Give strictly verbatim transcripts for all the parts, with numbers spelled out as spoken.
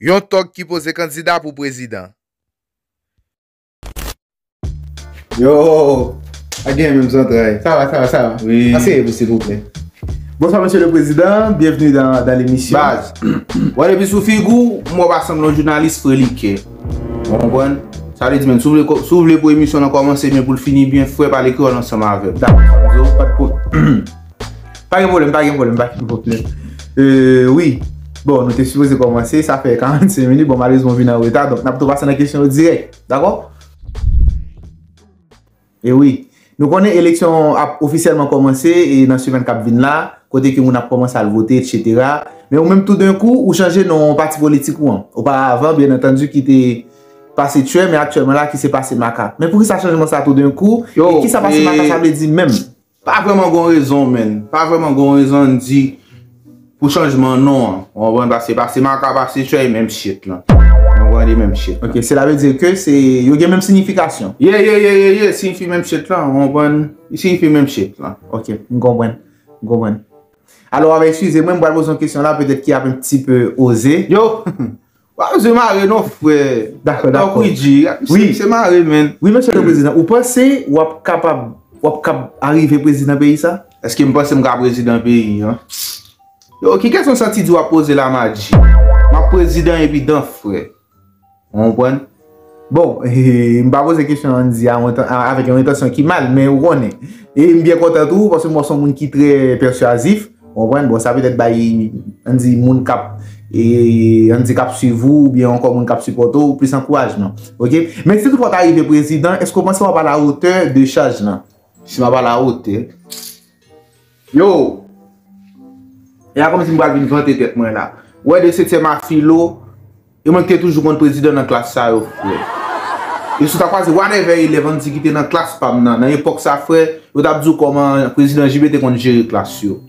Yon tòg ki poze kandida pou prezidan. Yo, pa gen menm zantray. Sa va, sa va, sa va. Wi. Aseye pou silvouplè. Bonsoir, monsieur le président. Bienvenue dans, dans l'émission. Baz, wè depi sou figi w, m wè w pa sanble yon jounalis frelikè. Ou konprann? Sa vle di, menm, si w vle, si w vle pou emisyon nan kòmanse byen, pou l fini byen, frè, pale kreyòl ansanm avè m. Dakò, pa de pwoblèm. Pa gen pwoblèm, pa gen pwoblèm, pa gen pwoblèm. Euh, wi. Bon, nou te sipoze kòmanse, sa fè karannsenk minit. Bon, malerezman, w vin an reta, donk n ap tou pase nan kesyon yo dirèk. Dakò? E wi. Nou konnen eleksyon ap ofisyèlman kòmanse e nan semèn k ap vin la, kote ke moun ap kòmanse al vote, etsetera. Men ou menm, toudenkou, ou chanje non pati politik ou an. Oparavan, byen antandi, ki te Pase Tchwè, men aktyèlman la, ki se Pase Makak. Men poukisa chanjman sa toudenkou? Yo, e kisa Pase Makak sa vle di menm? Pa vrèman gon rezon, menn. Pa vrèman gon rezon di pou chanjman non an. Ou konprann? Paske Pase Makak, Pase Tchwè, e menm shit lan. Ou konprann? E menm shit lan. Ok, cela veut dire que se, yo gen menm siyifikasyon. Ye, ye, ye, ye, ye, siyifi menm shit lan. Ou konprann? Li siyifi menm shit lan. Ok, m konprann. M konprann. Alò, w ap eskize mwen, m pral poze yon kesyon la, petèt ki ap yon ti pe oze. Yo! W ap oze mare non, frè. Dakò, dakò. Wi. Se mare, menn. Wi, mesye le prezidan, ou panse w ap kapab, w ap kab arive prezidan peyi sa? Èske m panse m ka prezidan peyi an? Yo, ki kesyon sa ti di w ap poze la, Madji? M ap prezidan epi dan, frè. Ou konprann? Bon, eh, m pa poze kesyon an di a, a, avèk yon entansyon ki mal, men ou konnen. E m byen kontan tou, paske m wè w se yon moun ki trè pèsyazif. Ou konprann? Bon, sa petèt bay, ann di, moun k ap, e, ann di, k ap swiv ou, oubyen ankò moun k ap sipòte w, plis ankourajman. Ok? Men si toutfwa w ta rive prezidan, èske w panse w ap alawotè de chaj lan? Si m ap alawotè. Yo! E a kòmsi m pral vin vante tèt mwen la. Ou wè de setyèm a filo, e mwen ki te toujou konn prezidan nan klas sa yo, frè. E si w ta kwaze whatever elèv, ann di, ki te nan klas pa m nan, nan epòk sa, frè, yo t ap di w kòman prezidan J B te konn jere klas yo.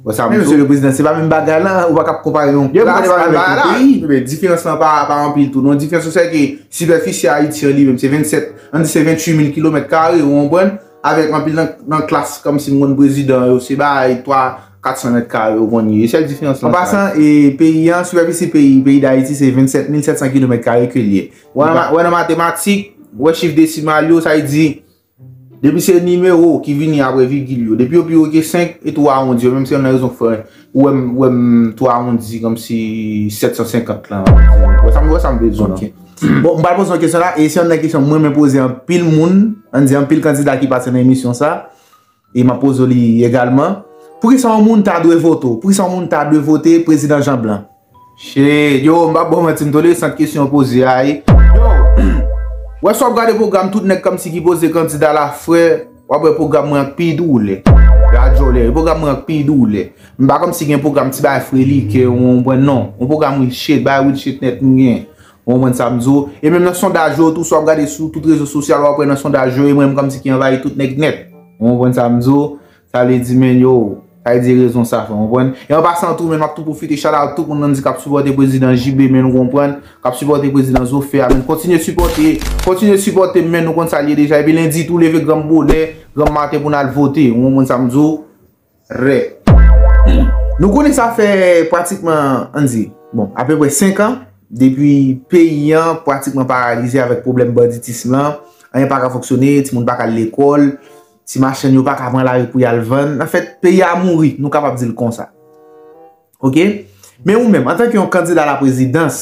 Wè sa m di w? Men mesye le prezidan, se pa menm bagay la, ou pa kab konpare yon klas avèk yon peyi. Men diferans lan pa, pa anpil tou. Non, diferans lan se ke sipèfisi Ayiti an li menm, se vennsèt, ann di se venntuit mil kilomèt kare, ou konprann? Avèk anpil nan, nan klas, kòmsi m konn prezidan yo, se bay twa, katsan mèt kare yo konn ye. E sèl diferans lan sa. An pasan, e, peyi an, sipèfisi peyi, peyi Dayiti, se vennsèt mil sèt san kilomèt kare ke l ye. Wè nan, wè nan matematik, wè chif desimal yo, sa vle di, depi se nimewo ki vini apre vigil yo, depi yo pi wo ke senk, e tou awondi yo, menm si yon nan rezon k fè ou wè m, wè m tou awondi kòmsi sèt san senkant lan. Wè sa m, wè sa m bezwen. Ok. Bon, m pral poze yon kesyon la, e se yon nan kesyon mwen, mwen poze anpil moun, ann di anpil kandida ki pase nan emisyon sa, e m ap poze w li egalman. Poukisa yon moun ta dwe vote w? Poukisa yon moun ta dwe vote prezidan Jan Blan? Shit, yo, m p ap ba w manti, m tolere sant kesyon w poze a, e. Yo, wè si w ap gade pwogram tout nèg kòmsi ki poze kandida la, frè, w ap wè pwogram mwen an k pi doulè. Radyo lè, pwogram mwen an k pi doulè. M pa kòmsi gen pwogram ti bagay frelikè, ou konprann, non. Yon pwogram real shit, bagay real shit nèt m gen. Ou konprann sa m di w? E menm nan sondaj yo tou, si w ap gade sou tout rezo sosyal, w ap wè nan sondaj yo, e mwen menm kòmsi ki anvayi tout nèg nèt. Ou konprann sa m di w? Sa vle di, men, yo, sa vle di rezon sa, frè, w konprann? E an pasan tou, men, m ap tou pwofite shout out tout moun nan di k ap sipòte prezidan J B, men, ou konprann, k ap sipòte prezidan Zofe a, men, kontinye sipòte, kontinye sipòte, men, nou konn sa l ye deja, epi lendi tou, leve granm bonè, granm maten pou n al vote, ou konprann sa m di w? Rè. Nou konnen sa fè pratikman, ann di, bon, apeprè senk an, depi peyi an pratikman paralize avèk pwoblèm banditis lan, anyen pa ka fonksyone, timoun pa ka al lekòl, ti machann yo pa ka pran lari pou y al vann. Anfèt, peyi a mouri, nou kapab di l konsa. Ok? Men ou menm, antanke yon kandida laprezidans,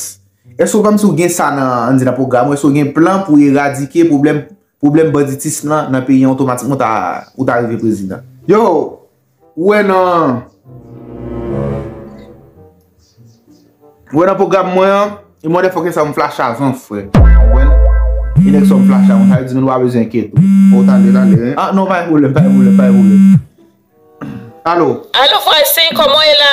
èske w kòmsi w gen sa nan, ann di, nan pwogram ou? Èske w gen plan pou eradike pwoblèm, pwoblèm banditis lan nan peyi an otomatikman ou ta, ou ta rive prezidan? Yo, ou wè nan, ou wè nan pwogram mwen an, e mwen dèfwa ke sa m flash avan, frè. Ou konprann? E nèg sa m flash avan, sa vle di nou pa bezwen enkyete w. O, tande, tande, hein? Ah, non, pa gen pwoblèm, pa gen pwoblèm, pa gen pwoblèm. Alo? Alo, vwazen, kòman w ye la?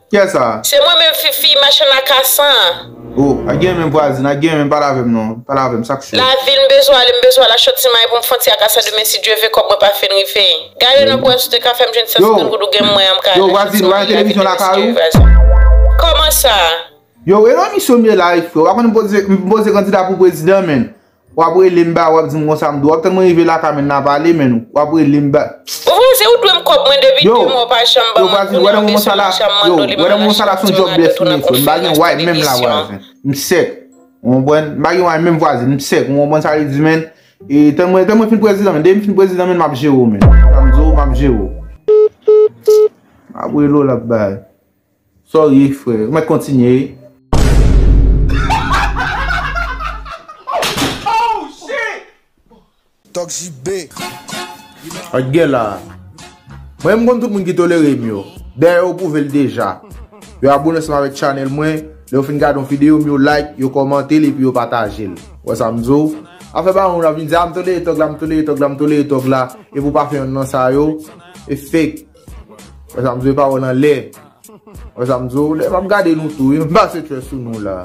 Kiyès sa? Se mwen menm, Fifi, machann akasan. Oh, a gen menm vwazen, a gen menm, pale avè m non. Pale avè m, sa k cho? Lavil, m bezwen ale, m bezwen al achte yon ti may pou m fè yon ti akasan demen, si Dye vle, kòb mwen pa fin rive. Gade nan pwès ou te ka fè m jwenn san senkant goud ou gen mwen an, m ka al achte yon ti may lavil demen, si Dye vle, vwazen. Kòman sa? Yo, e nan misyon m ye la, wi, frè. Ou pa konn m poze, m poze kandida pou prezidan, menn. W ap rele m ba, w ap di m konsa m dwe. W ap tann mwen rive lakay, men n a pale, men w ap rele m ba. Ou vwazen, ou dwe m kòb mwen depi de mwa, w pa janm ban mwen. Yo, vwazen, wè nan moman sa la, yo, wè nan moman sa la, se yon job dèsine, frè. M pa gen way menm la, vwazen. M sèk. Ou konprann? M pa gen way menm, vwazen. M sèk. Ou konprann sa li di, men? E tann mwen, tann mwen fin prezidan, men. Depi m fin prezidan, men, m ap jere w, men. Sa m di w, m ap jere w. M ap rele w, l ap bay. Sorry, frè. Ou mèt kontinye. Tok J B. Ak gen la. Mwen, m konn tout moun ki tolere m yo. Dayè, yo pwouve l deja. Yo abone ansanm avèk chanèl mwen. Lè yo fin gade yon videyo m, yo like, yo kòmante l epi yo pataje l. Wè sa m di w? Afè pa moun ap vin di, a, m tolere tòg la, m tolere tòg la, m tolere tòg la. Epi w pa fè yonn nan sa yo. E fake. Wè sa m di w, e pawòl anlè. Wè sa m di w, lè m ap gade nou tou, wi, m pase tchè sou nou la.